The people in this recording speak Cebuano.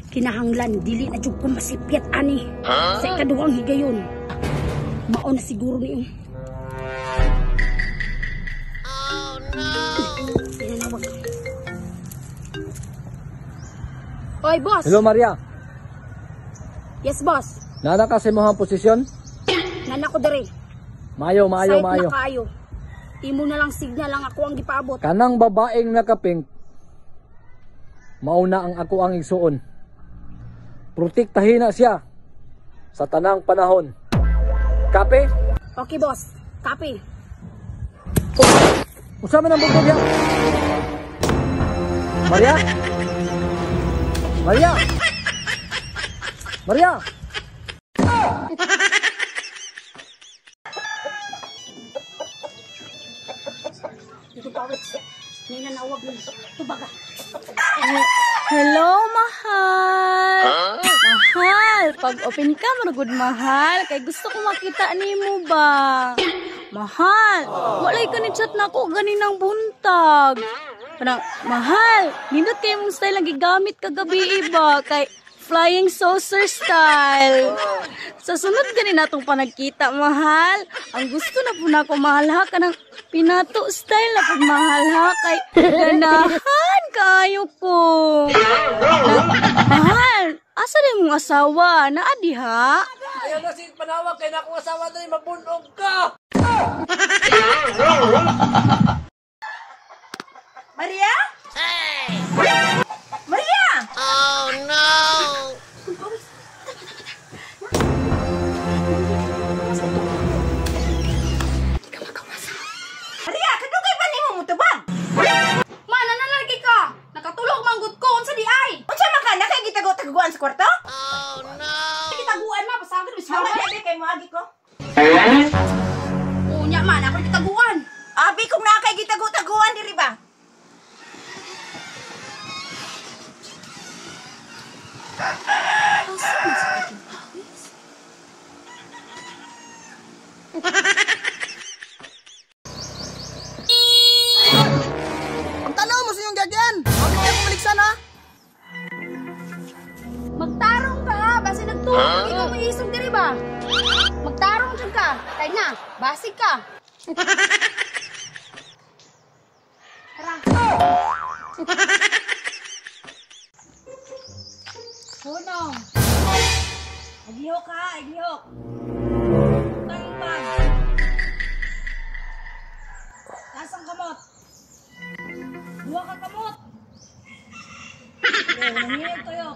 Kinahanglan dili na jud ko masipyat ani. Sa ikaduhang higayon. Mao na siguro niyo. Oh no. Tinanawag. Oy, boss. Hello, Maria. Yes, boss. Nana ka sa imong posisyon? Nana ko dere. Maayo, maayo, Sayop maayo. na kaayo. Imo na lang signal ang ako ang gipaabot. Kanang babaeng nakapink, mauna ang ako ang igsuon. Protektahin na siya sa tanang panahon. Kape? Okay, boss. Kape. Unsa man ang bugtong diha? Maria? Maria? Maria? Dito pa, Wex. May nanawag mo. Tubaga. Hello, mahal. Mahal, pag open ka, marugod mahal. Kay gusto ko makita nimo ba? Mahal, walay ka ni chat na ako ganinang buntag. Parang, mahal, nindot kayo mong style ang gigamit kagabi iba. Kay flying saucer style. Sa sunod ganin natong panagkita, mahal. Ang gusto na po na ako, mahal ha, kanang pinato style na po, mahal ha. Kay ganahan kaayo ko. Na, mahal, asa na mong asawa? Naadi ha? Ayaw na si panawag kay na akong asawa na mabunog ka! Maria? Hey! Maria! Oh no! Maria, kadugay ba nimo mutubag? Ma, nanalagi ka. Nakatulog manggut ko unsa di ay. Unsa man ka nakay gitago-taguan sa kwarto? Oh no! Gitaguan ma, pasagad bis Mama, dali kay moagi ko. Unya man, ako gitaguan. Abi kung nakay gitago-taguan diri ba? Ang tanaw mo sa inyong gagyan. Huwag kayo bumalik sana. Magtarong ka ha, basi nagtuo huh? Ikaw may isog diri ba? Magtarong jud ka. Kay na, basig ka. Tara. Hunong. Agihok ha, agihok. Tangpag. Taas ang kamot. Duha ka kamot. Nangihog tayo.